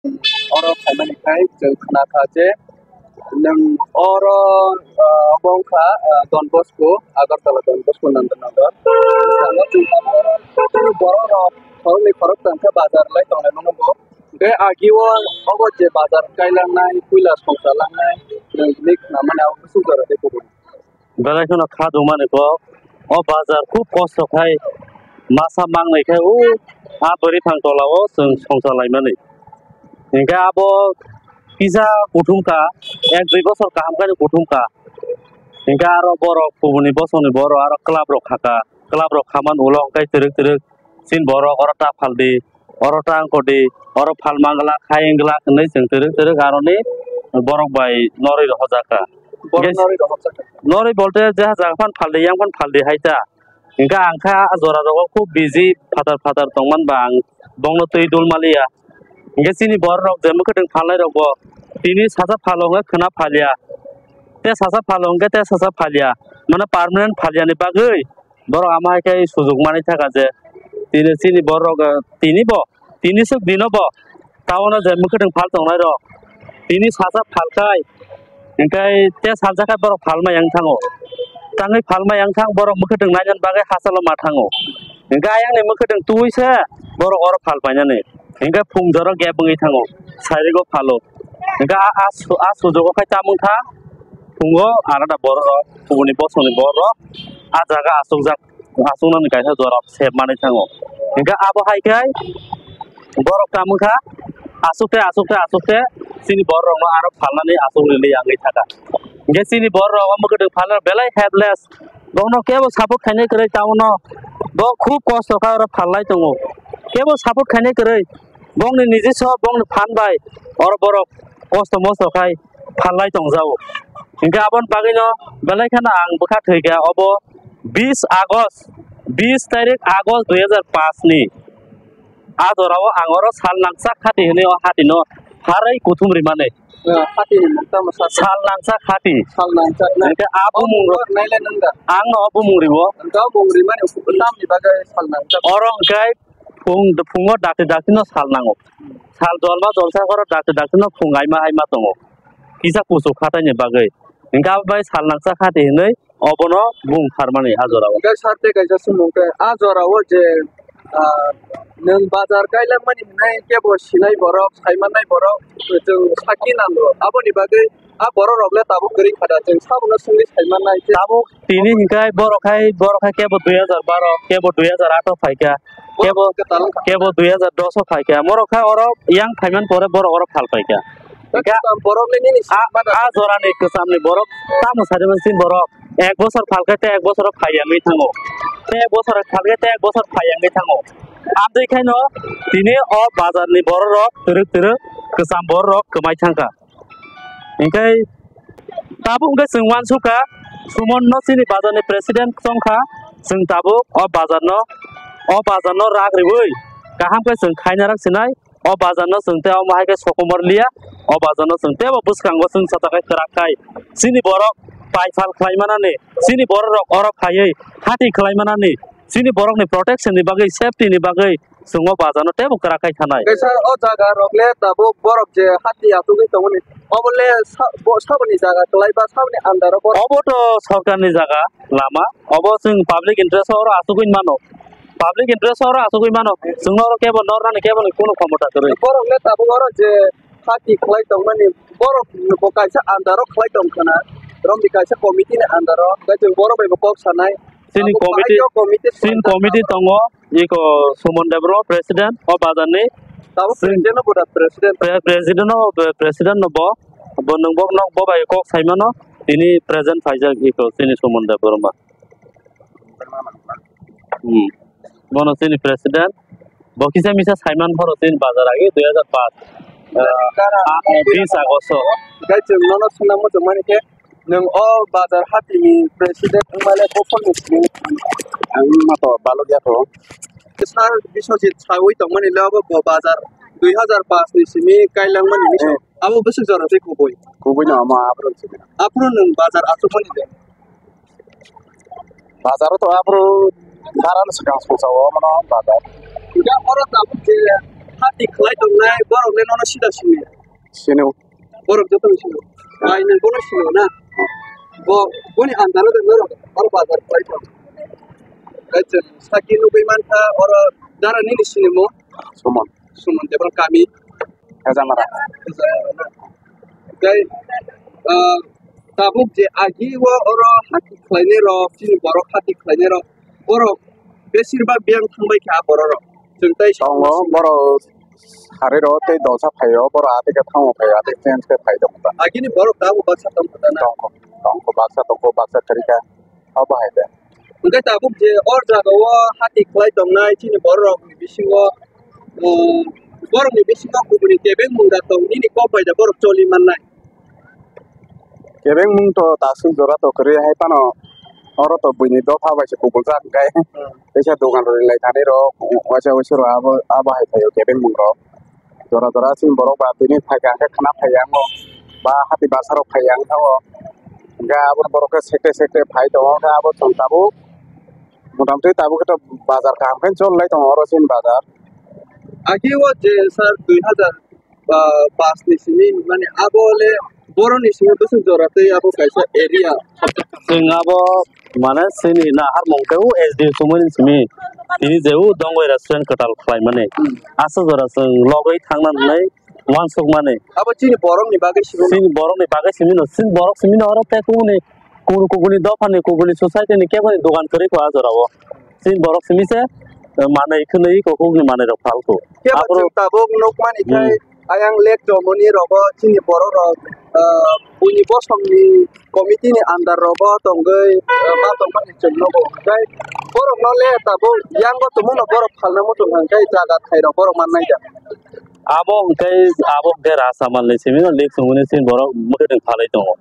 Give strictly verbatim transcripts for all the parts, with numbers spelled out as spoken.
Oro phaimani khai chwng khna kha je nwng oro, ah, obo wngkha, ah, Don Bosco, Agartala Don Bosco Nandanagar. Bwskango chwng tabuk oro borok rok khoroknwi khoroktham khe bazar lai tonglai mano bo. Hwnkhe agio obo je bazar kailangnai, puila songcha langnai, nwng hinwi khna mani abo bwswk jora tei kubun. Belai kheno kha dungmani kok. O bazar khub kosto khai masa mangnai khai o a bwrwi phang tola o chwng songcha laimani. Hinkhe abo kisa kuthum kha, ek dui bosor kaham khai kuthum kha. Hinkhe aro borok kubuni bosongni borok aro club rok kha kha. Club rok khaman ulo hwnkhe twrwk twrwk chini borok oro ta phaldi, oro ta wngkodi, oro phal mangla, khai wngla hwnwi chwng twrwk twrwk aroni borok bai norwi rohorjak kha. Borok Hwnkhe norwi rohorjak kha. Norwi bolte je jaga phan phaldi, yang phan phaldi hai ta. Hwnkhe ang kha a jora rogo khub busy phatar phatar tongman ba ang bongno twi dul maliya. Hwnkhe chini borok rok je mwkhwtwng phalnai rok bo tini sacha phalo hwnkhe khwna phalya. Te sacha phalo hwnkhe te sacha phalya. Mane permanent phalyani bagwi borok ama hai khe sujuk manwi thaka je tini chini borok, eh, tini bo, tini swk dino bo town o je mwkhwtwng phal tongnai rok tini sacha phal khai, hinkhe te salsa khai borok phalma yang thango. Tangwi phalma yang thang borok mwkhwtwng nainani bagwi hachalo ma thango. Hinkhe ayangni mwkhwtwng twi se borok oro phal painani. Hinkhe phung jora gap wngwi thango, sairigo phalo. Hinkhe a, a, su-, a sujugo khai chamung tha, phungo alada borok rok, phungni bosongni borok rok a jaga achukjak, achuknani kaisa jora sep manwi thango. Hinkhe abo hai khe borok chamung kha, achukte, achukte, achukte chini borok rokno aro phalnani achuk rili yangwi thaka. Hinkhe chini borok rok omo kwtwk phalnai belai helpless. Bongno kebo support khainai kwrwi, tamono bo khub kosto kha oro phalnai tongo. Kebo support khainai kwrwi, bongni niji so bongni phan bai oro borok kosto mosto khai phalnai tongjago. Hinkhe aboni bagwino belai kheno ang bwkha thwikha obo bis August, bis tarik August dui hajar paanch ni. A jorao ang oro sal nangchak khati hwnwi o hatino pharwi kuthum rimani. Ah, hatini mung tamo sa sa. Sal nangchak khati. Sal nangchak na. Hwnkhe a bumung rok naile nang da. Ang no bumung ribo. Ang no bumung rimani tamni bagwi sal nangchak. Oro hwnkhe phung, phungo dakti dakti no sal nango. Sal jolma jolsa oro dakti dakti no phung aima aima tongo. Kisa kuchuk khatai ni bagwi. Hwnkhe abo bai sal nangchak khati hwnwi obono bung pharmani a jorao. Hwnkhe sir tei kaisa swngmung khe a jorao je, ah, nwng bazar kailangmani hwnwi kebo sinai borok, saimannai borok, chwng sakhi nango. Aboni bagwi a borok rok le tabuk kwrwi kha da, chwng sabono swngwi saimannai. Tabuk tini hinkhe borok hai, borok hai kebo dui hajar baro, kebo dui hajar aat o phaikha, kebo, kebo dui hajar dos o phaikha. Borok hai oro yang phaiman pore borok oro phal paikha. Hwnkhe kwcham borok le nini a, a jorani kwchamni borok tamo sari mansin borok ek bosor phalkhe tei ek bosor phai yangwi thango, tei ek bosor phalkhe tei ek bosor phai yangwi thango. Amtwi khaino tini o bazarni bororok twrwk twrwk kwcham bororok kwmai thangkha. Hinkhe tabuk hinkhe chwng uansukha, Sumonno chini bazarni president chongkha, chwng tabuk o bazarno, o bazarno rak riwi kaham khe chwng khainarak sinai. O bazarno chwng tei omo hai khe sokomor liya, o bazarno chwng teibo bwskango chwng sacha khe kwrak khai. Chini borok paithal khlai manani, chini borok rok oro phaiwi hati khlai manani, chini borokni protection ni bagwi, safety ni bagwi chwng o bazarno teibo kwrak khai thanai. Kaisa o jaga rok le tabuk borok je hati achugwi tongmani, obo le sa-, bo-, saboni jaga kwlai ba saboni under o borok? Obo to sorkarni jaga lama, obo chwng public interest o oro achugwi mano. Public interest oro achugwi mano, chwng oro kebo nornani kebo ni kunu khomota kwrwi. Borok le tabuk oro je hati khlai tongmani, borok bo kaisa under o khlai tong khna, romni kaisa committee ni under o, hwnkhe chwng borok bai bo kok sanai. Chini abo committee, bahai o committee chini swnamjak committee abo. Tongo, iko Suman Debbarma president o bazar ni. Tabuk chwng president no bo da president. Pre-, president no, pre-, president no bo, bo nwng bo, no bo bai kok sai mano, tini present phaijak iko chini Suman Debbarma. Hmm. Bono chini president. Bo kisa misa saiman phoro chini bazar agi dui hajar paanch, ah, ah, bis August o. Gai chwng nono swnam muchung mani khe, nwng o bazar hatini president wngmale bophor ni simi. Ang ma to balok ya to. Sir Biswajit sawi tongmani le obo bo bazar dui hajar paanch ni simi kailang mani ni. Eh. Abo bwswk jora tei kubui. Kubui no ama aphuru simi. Aphuru nwng bazar achuk mani de. Bazar o to aphuru karan swkang songsa o mano bazar. Hingke oro tabuk je Hati khlai tongnai borok le nono sida sini. Sini. Borok joto sini. Ai nang bono sini na. Bo boni andaro de norok oro bazar khlai tong. Kaisa saki nugui mankha oro dara nini sini mo. Suman. Suman Debra kami. Hajamara. Hajamara na. Tei, ah, tabuk je agi o oro hati khlainai rok, chini borok hati khlainai rok, borok besir bak biyang thangbai kha borok rok. Chwng tei tongo, borok sari rok tei dosa phaio, borok atike thango phaio, atike change khe phai tongo ta. Agini borok tabuk baksa tong kha na? Tongkho, tongkho, baksa tongkho, baksa kwrwi kha. Abo hai de. Hwnkhe tabuk je or jaga o hati khlai tongnai chini borok rok ni bisingo, um, borok ni bisingo kubuni kebeng mung da tong nini kok bai da borok choli mannai. Kebeng mung to tasuk jora to kwrwi hai phano oro to buini dopha bai se kubul jak hwnkhe. Hmm. Teisa dogan rwi lai thani rok waisa waisa rok abo, abo hai phaio kebeng mung rok. Jora jora chini borok ba tini phaikha khe khna phaiya wngo ba hati bwsarok phaiya wngkha o. Hwnkhe abo borok khe sekte sekte phai tongo, hwnkhe abo chwng tabuk motamti tabuk khe to bazar kaham khe chol lai tongo oro chini bazar. Agi o je sir dui hazar, ah, pas ni simi mane abo le boroni simi bwswk jora tei abo kaisa area. Chwng abo mane chini naharmung khe o S D O chumani simi tini je o Dongoi restaurant kwtal khlaimani. Hmm. Aswk jora chwng logwi thangna hwnwi uansukmani. Abo chini borokni bagwi simi. Chini borokni bagwi simi no, chini borok simi no oro tei kubuni, kubuni, kubuni dophani, kubuni society ni keboni dogan kwrwi kho a jora o. Chini borok simi se, eh, manwi khwnwi kok kok ni manwi rok phalkho. Kebo aphuru chwng tabuk nukmani khai, hmm, ayang lek tomoni rogo chini borok rok, eh, buini bosongni committee ni under rogo tongwi, eh, ma tongmani chwng nogo. Khai borok no le tabuk yang bo tongmano borok phalna muchung hwnkhe jaga thai rok borok mannai da. Abo hwnkhe, abo hwnkhe Rasamalni simi no lek songmani simi borok mwkhwtwng phalwi tongo.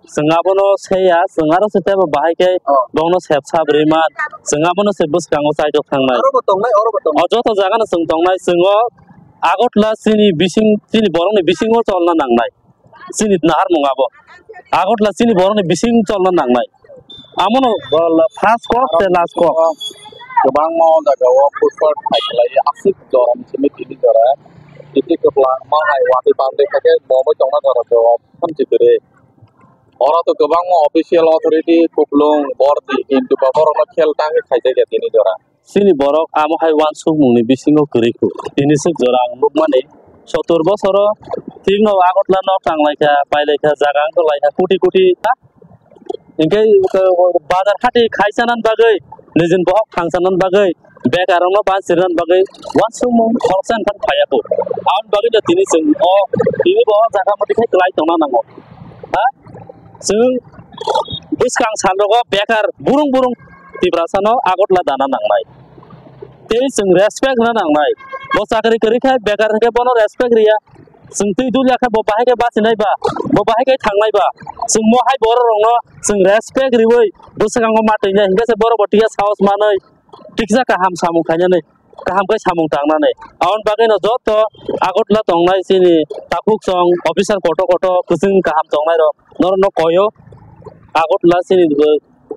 Chwng abono seya, chwng aro se teibo bahai khe, oh, bongno sep sap rwi man, chwng abono se bwskango chaitok thangnai. Aro bo tongnai, oro bo tongnai. O joto jaga no chwng tongnai, chwng o Agartala chini bising, chini borokni bisingo cholna nangnai. Chini naharmung abo. Agartala chini borokni bising cholna nangnai. Amono, uh, first kok tei last kok. Kwbangma o jaga o food court khai khlai, aswk jora ni simi tini jora. Titi kwplangma hai watwi bandwi kha khe bo bai tongna jora o thamchi kwrwi. Oro to kwbangma official authority kuplung bordi, kintu ba borokno khel tangwi khaijak ya tini jora. Chini borok amo hai uansukmungni bisingo kwrwi kho. Tini swk jora ang nukmani, sottor bosoro thikno Agartala nok tanglaikha, pailaikha, jaga wngtonglaikha, koti koti, ha? Hinkhe bazar hati khaisanani bagwi, nijini bohok thangsanani bagwi, bekarokno bansirnani bagwi uansukmung khoroksa hinphano phaiya kho. Aboni bagwino tini chwng o, tini bo o jaga motwi khe kwlai tongna nango. Ha? Chwng bwskang salrogo bekar burung burung Tiprasano Agartala dana nangnai. Tei chwng respect rwna nangnai. Bo chakri kwrwi khe bekar hwnkhe bono respect rwya. Chwng twi dulya khe bo bahai khe bachinai ba, bo bahai khe thangnai ba. Chwng mo hai borok rokno chwng respect rwui bwskango ma twi nai hwnkhe se borok bo twiya sahos manwi tiksa kaham samung khainani. Kaham khe samung tangnani. Aboni bagwino joto Agartala tongnai chini takhuk song officer koto koto kwchwng kaham tongnai rok norokno koyo Agartala chini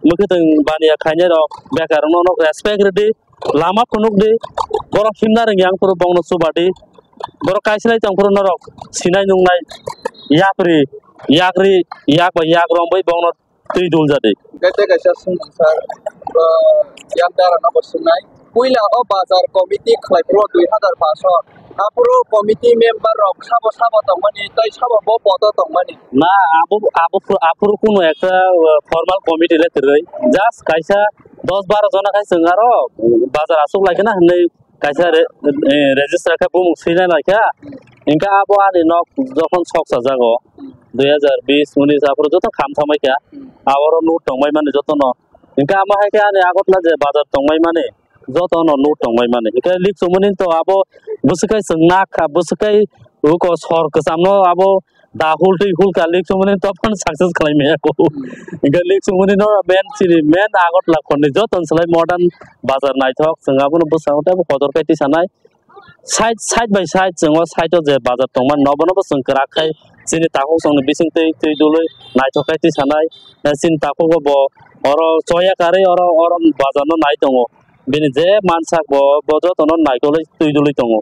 mwkhwtwng baniya khainai rok bekar rokno norok respect rwdi, lama phunukdi, borok himna rwngya wngphuru bongno chubadi, borok kaisilai tongphuru norok sinai nungnai yapri yakri yak bai yak romwi bongno twi dul jadi. Hwnkhe tei kaisa swngmung sir, ah, yang dara no bo swngnai. Puila o bazar committee khlai phuru dui hazar pas o. Aphuru committee member rok sabo sabo tongmani, tei sabo bo podo tongmani. Na, abo, abo, aphuru kunu ekta, ah, formal committee le kwrwi. Just kaisa dos baro jona khai chwng aro bazar aswk lai khna hwnwi kaisa re-, eh, register khe bumung swina lai kha. Hinkhe abo ani nok jokhon sok chajago, dui hazar bis unis aphuru joto kham thamai kha. Aboro note tongbai mani jotono. Hinkhe amo hai khe ani Agartala je bazar tongbai mani, jotono note tongbai mani. Hinkhe lik chumani to abo bwswk kai chwng nak kha, bwswk kai uko sor kwchamno abo da hul twi hul ka lik chumani to phano success khlai maya ko. Hinkhe lik chumani no main chini main Agartala khorni joto ni slai modern bazar naithok, chwng abono bwskango tei bo kotor kai twi sanai. Side, side by side chwng o side o je bazar tongmani no bono bo chwng kwrak khai chini takhuk songni bising twi, twi dului naithok khai twi sanai. Chini takhuk o bo oro choya karwi oro, oro bazar no nai tongo. Bini je mansak bo, bo jotono naikolwi twi dului tongo.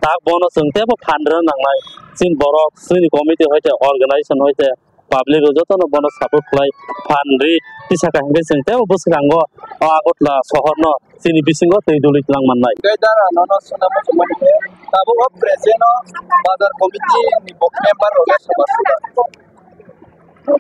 tak bono chwng teibo phan rwna nangnai. Chini borok, chini committee hoite, organization hoite, public rok jotono bono support khlai, phan ri tisa kaham khe chwng teibo bwskango o Agartala sohorno chini bisingo twi duli twlang mannai. Tei dara nono swnamwi tongmani khe tabuk o present o bazar committee ni bo member rok le soba suda.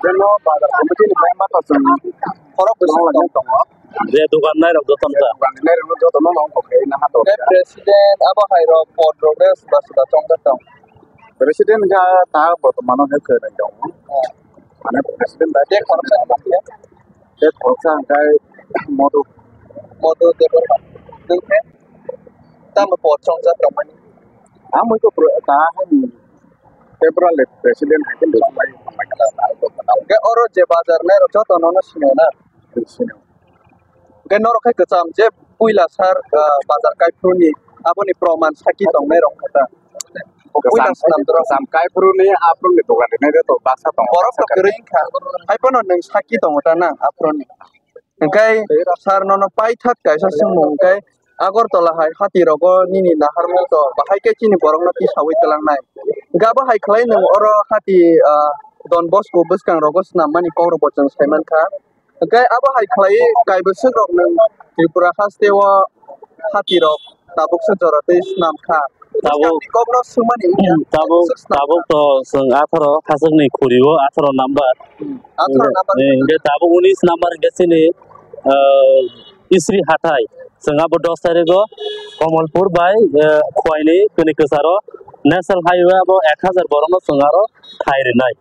Present o bazar committee ni member rok chwng khorok bwswk tong tongo. Je dugan nai rok jotono ta. Dugan nai rok jotono nong kok khe na ha to. Tei president abo hai rok pod rok le soba suda chongjak tong. President ga ta bortomano he khe nai tong. Mane president bai. Tei khoroksa ni bangkhe? Tei khoroksa hwnkhe Modu. Modu Debbarma. Nwng khe tamo pod chongjak tongmani? Ang bai khe pro-, ta hani temporary president hai khe lwsai tongmani khe ta. Hwnkhe oro je bazar nai rok joto nono sino na? Sino. Hwnkhe norok khai kwcham je puila sar, ah, bazar kaiphuru ni aboni proman sakhi tongnai rok kha ta. Puila swnam dorok. Kwcham kaiphuru ni aphuru ni dogan rinai de to baksa tongo. Borok to kwrwi wngkha. Hai phano nwng sakhi tongo ta na aphuru ni. Hwnkhe sar nono paithak kaisa swngmung hwnkhe Agartala hai hati rogo nini naharmung to bahai khe chini borok no tisaui twlangnai. Hwnkhe abo hai khlai nwng oro hati, ah, Don Bosco bwskang rogo swnam mani kok rok bo chwng sai mankha. Hwnkhe abo hai khlai kaibwswk rok nwng Tripura haste o hati rok tabuk se jora twi swnam kha. Tabuk, bwskangni kok no swngmani wngya. Tabuk, tabuk to chwng atharo hachwk ni khuri o atharo number. Hmm. Atharo number. Hwnkhe tabuk unis number hwnkhe chini, ah, Isri hathai. Chwng abo dos tarikh o Kamalpur bai, ah, Khowai ni kwnwi kwcharo National Highway abo ek hazar borok no chwng aro thai rwnai.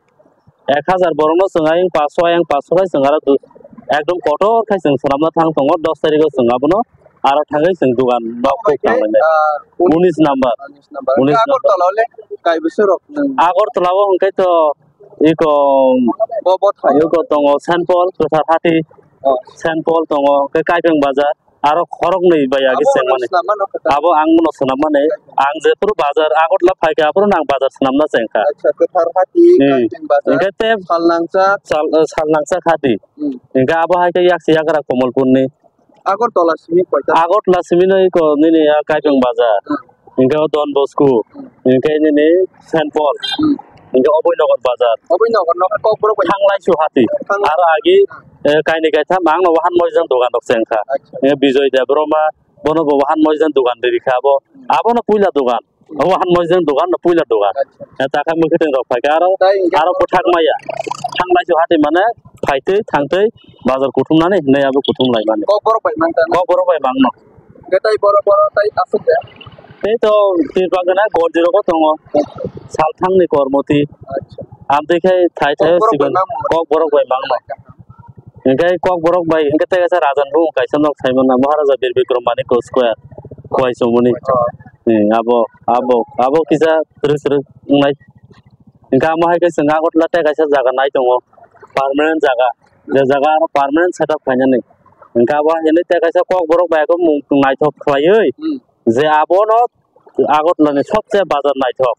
Ek hazar borokno chwng ayang paso, ayang paso khai chwng aro du-, ekdom kotor khai chwng swnamna thang tongo, dos tarikh o chwng abono aro thangwi chwng dugan nok thuk tanglainai. Ah, unis number. Unis number. Unis number. Agartala le kaibwswk rok nwng? Agartala o hwnkhe to iko, bo, bo thai. Iko tongo Saint Paul, Kwthar Hati, oh, Saint Paul tongo, khe Kaipeng Bazar. Aro khoroknwi bai agi chengmani. Abo ang bono swnam mani. Ang jephuru bazar Agartala phaikha, aphuru ang bazar swnamna chengkha. Acha, Kwthar Hati, hmm, Kaipeng Bazar, hwnkhe te Salnangchak. Sal, eh, Salnangchak hati. Hmm. Hwnkhe abo hai khe yaksi yagra Kamalpurni. Agartala simi koita? Agartala simi no iko nini ya Kaipeng Bazar. Hmm. Hwnkhe o Don Bosco, hwnkhe nini Saint Paul, hwnkhe Oboi Nagar Bazar. Oboi Nagar no Kokborok bai. Thanglaisu hati. Thanglai. Aro agi, eh, kaini kaitham ang no wahan moijang dogan rok chengkha. Acha. Eh, Bijoy Debbarma, bono bo wahan moijang dogan riri kha abo. Abono puila dogan. O wahan moijang dogan no puila dogan. Acha. Eh, takha mwkhwtwng rok phaikha aro, tai hwnkhe aro bwthak maya. Thanglaisu hati mane phaitwi, thangtwi, bazar kuthumnani hinwi abo kuthum laimani. Kokborok bai mangkha na? Kokborok bai mangno. Hwnkhe tai borok, borok tai aswk ya? Tei to Tripura gana gorji rogo tongo. Salthangni Kormoti. Acha. Amtwi khe thai thai Kokborok bai sikon mangno. Kokborok bai mangno. Hwnkhe Kokborok bai hwnkhe tei kaisa Rajan Bung kaisa nok saimano Maharaja Bir Bikram Manikya Square Khowai Chumuni. Oh. Hmm, abo, abo, abo kisa twrwk twrwk wngnai. Hwnkhe amo hai khe chwng Agartala tei kaisa jaga nai tongo, permanent jaga. Je jaga aro permanent setup khainani. Hwnkhe abo hai hwnwi tei kaisa Kokborok bai khe mung naithok khlaiwi, hmm, je abono Agartala ni sobse bazar naithok,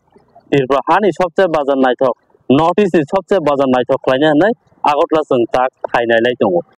Tripura hani sobse bazar naithok, North East ni sobse bazar naithok khlaina hinwi Agartala chwng tak thai nailai tongo.